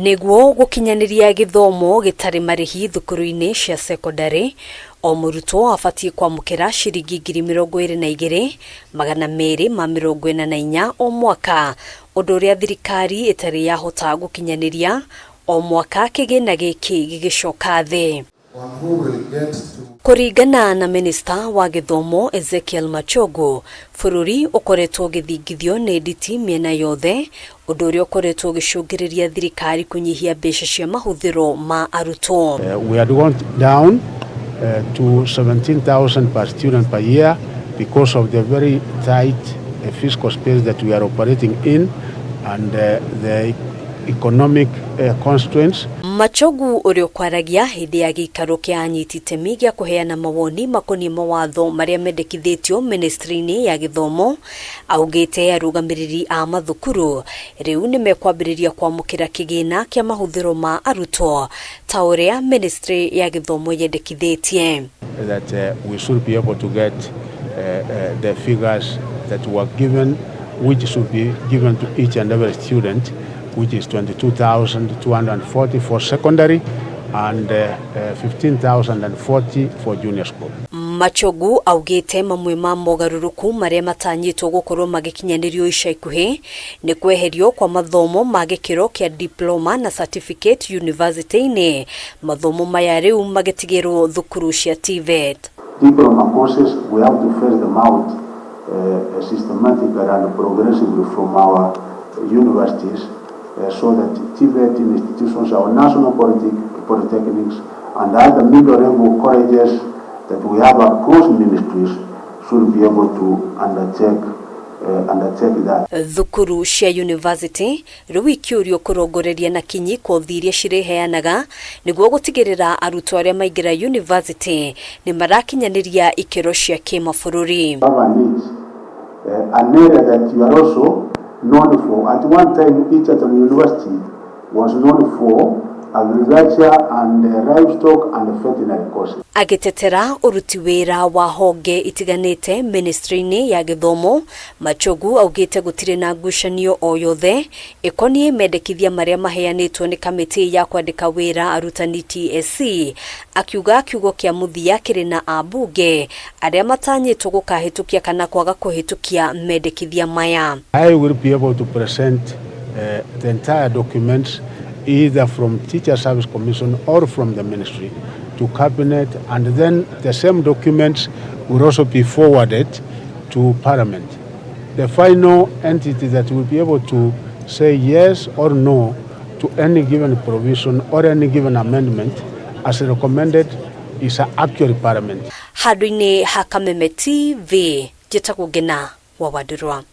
Nĩguo gũkinyanĩria gĩthomo gĩtarĩ marĩhi thukuru-inĩ cia cekondarĩ, o mũrutwo abatiĩ kwamũkĩra ciringi 22,244 o mwaka, ũndũ ũrĩa thirikari ĩtarĩ yahota gũkinyanĩria o mwaka kĩgĩna gĩkĩ gĩgĩcoka thĩ. Kũringana na minista wa gĩthomo Ezekiel Machogu, bũrũri ũkoretwo ũgĩthingithio nĩ nditi mĩena yothe, ũndũ ũrĩa ũkoretwo ũgĩcũngĩrĩria thirikari kũnyihia mbeca cia mahũthĩro ma arutwo. We had gone down to 17,000 per student per year because of the very tight fiscal space that we are operating in and the economic constraints. Machogu ũrĩa ũkwaragia hĩndĩ ya gĩikaro kĩa anyiti itemi gĩa kũheana mawoni makoniĩ mawatho marĩa mendekithĩtio ministry-inĩ ya gĩthomo, augĩte arũgamĩrĩri a mathukuru rĩu nĩ mekwambĩrĩria kwamũkĩra kĩgĩna kĩa mahũthĩro ma arutwo ta ũrĩa ministry ya gĩthomo yendekithĩtie. That we should be able to get the figures that were given, which should be given to each and every student, which is 22,240 for secondary and 15,040 for junior school. Machogu augĩte mamwe ma mogarũrũku marĩa matanyĩtwo gũkorwo magĩkinyanĩrio ica ikuhĩ nĩ kweherio kwa mathomo ma gĩkĩro kĩa diploma na certificate university-inĩ, mathomo maya rĩu magĩtigĩrwo thukuru cia TVET. Diploma courses, we have to phase them out systematically and progressively from our universities so that TVET institutions, our national polytechnics and other middle level colleges that we have across ministries should be able to undertake that. Thukuru cia university rĩu ikĩũrio kũrongoreria na kinyi kothi iria cirĩheanaga nĩguo gũtigĩrĩra arutwo arĩa maingĩra university nĩ marakinyanĩria ikĩro cia kĩmabũrũri. Have a need, an area that you are also known for. At one time, Egerton University was known for agriculture and livestock and veterinary courses. Agĩtetera ũruti wĩra wa honge itiganĩte ministry-inĩ ya gĩthomo, Machogu augĩte gũtirĩ na ngucanio o yothe ĩkoniĩ mendekithia marĩa maheanĩtwo nĩ kamĩtĩ ya kwandĩka wĩra arutani TSC, akiuga kiugo kĩa mũthia kĩrĩ na ambunge arĩa matanyĩtwo gũkahĩtũkia kana kwaga kũhĩtũkia mendekithia maya. I will be able to present the entire documents either from Teacher Service Commission or from the ministry to cabinet, and then the same documents will also be forwarded to Parliament. The final entity that will be able to say yes or no to any given provision or any given amendment as recommended is actually Parliament. Handũ-inĩ ha Kameme TV, njĩtagwo Ngena wa Wandũrwa.